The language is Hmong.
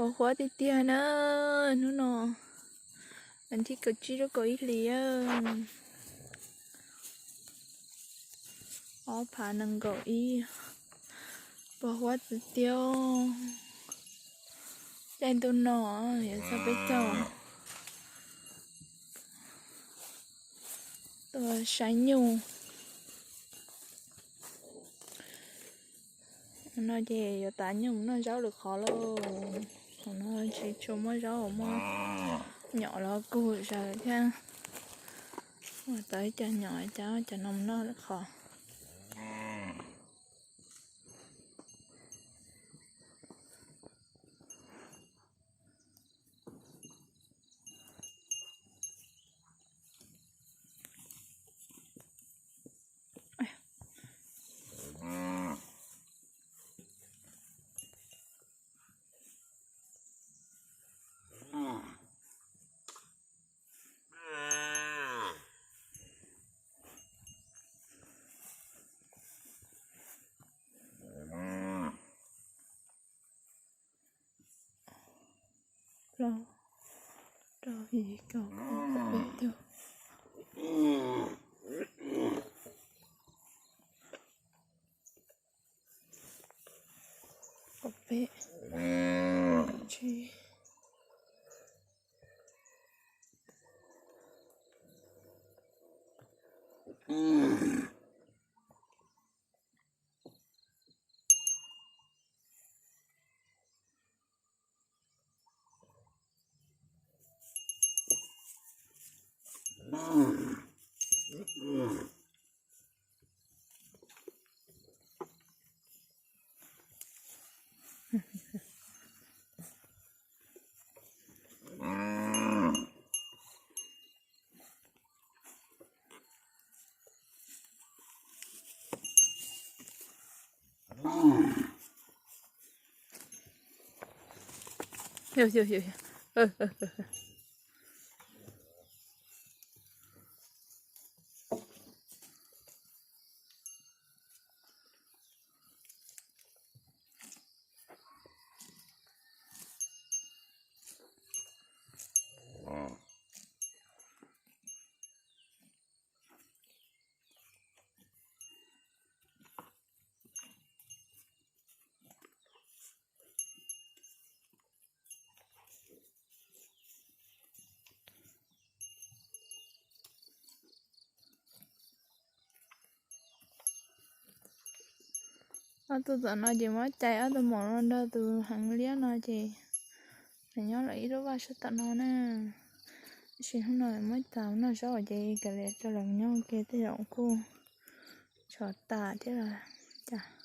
Pos huab tiag tiag na, hnub no, vas thib kaum tsib lub kaum ib hlis, ob phav nees nkaum ib, pos huab tiag tiag. Caij ntuj no yuav txog peb caug tuaj saib nyuj. No ces yuav tav nyuj mus noj zaub lwm qhov lauj. Thaum no tsis tshua muaj zaub, muaj nyom los kuj zaws thiab. Ua tau ib co nyom, cov no mus noj lwm qhov. Plaub, rau, yim, kaum, kaum peb, caug, kaum peb, tsib. Ob tug tom no ces muab cais ob tug maum no nrog tus heev liab no ces nws nyob lawm ib lub vaj sab tom no na. Tab sis hnub no muab tau noj zaub ces kav liam rau lawv nyob ua ke, tej zaum kuj tshuav tas thiab los cas.